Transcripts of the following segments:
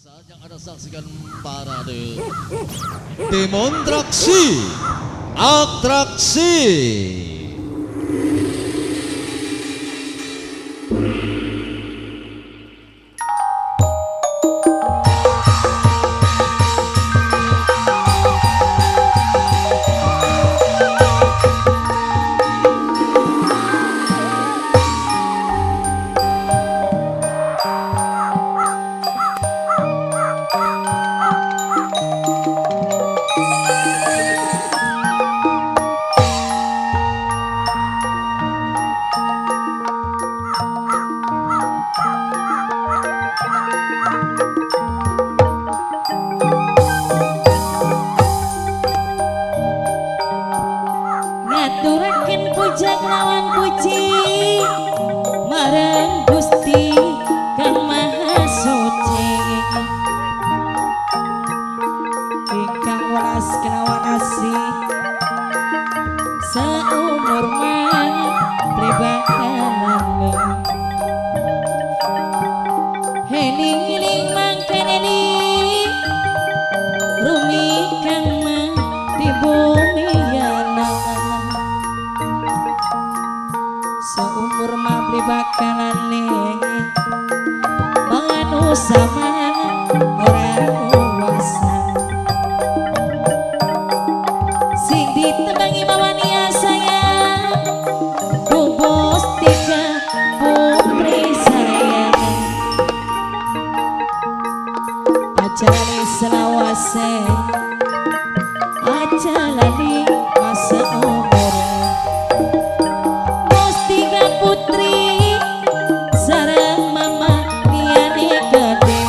Saatnya Anda saksikan parade demonstrasi atraksi. Ngaturaken puja kelawan puji marang Gusti Kang Maha Suci, ingkang welas kelawan asih saumur mah pribakalane. Hening-eling mangkene rumi kang mah di bumi yana, seumur mah beli bakalane manusa mah ora kuasa. Sing ditebangi mawani sayang bobos tiga putri sayang, acarane selawase aja lali masa umur. Bos tiga putri sareng mama liyane gede,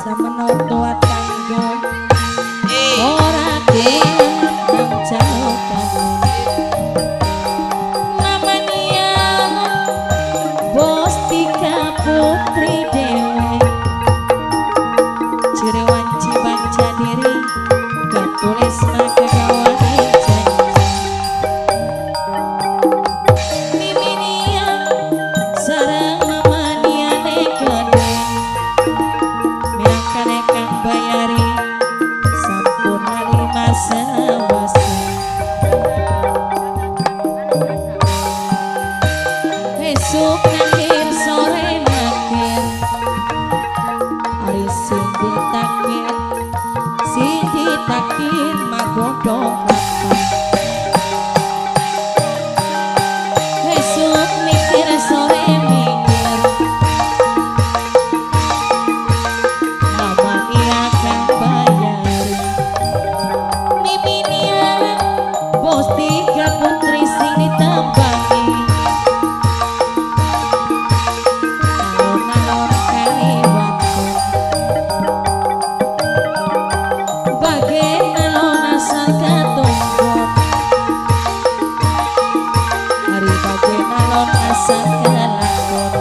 sameno tua tanggo ora nang jalukane. Mama nia bos tiga putri dewe, ciri wanci banca diri gatulis maka gawane janji. Miminia sareng mama niane gede, mirangkane kang bayari sampun lali masa wasa. Esuk nakir sore nakir, ari sing ditakir sing ditakir magodhong kelapa. Esuk mikir sore mikir, mama iya kang bayari. Miminia bos tiga putri sing ditembangi, alon-alon kaliwatan bagai alon asal katunggon, hari bagai alon asal kelakon.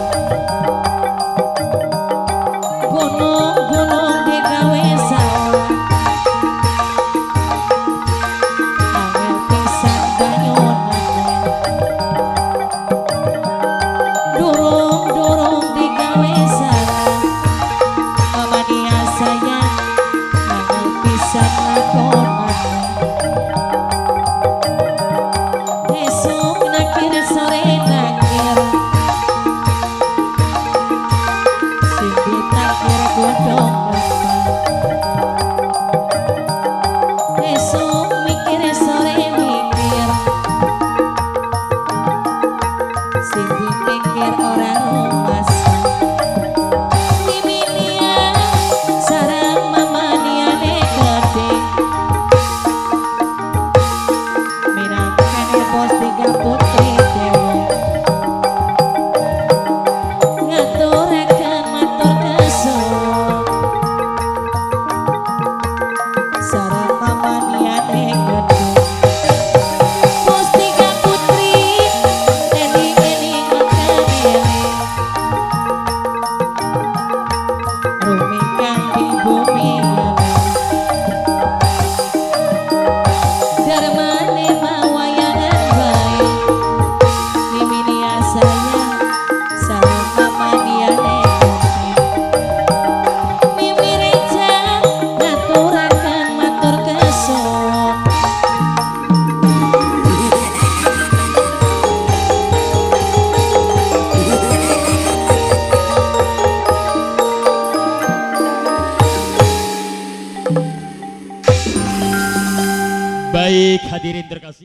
Gunung-gunung digawe sawah, angel pisan banyunane. Durung-durung digawe salah, mama nia sayang angel pisan lakonane. Esuk nakir sore nakir, sing ditakir godhong kelapa. Esuk mikir sore mikir, sing dipikir ora rumasa. Miminia sareng mama niane gede, minangkane bos tiga putri dewe. Baik, hadirin terkasih.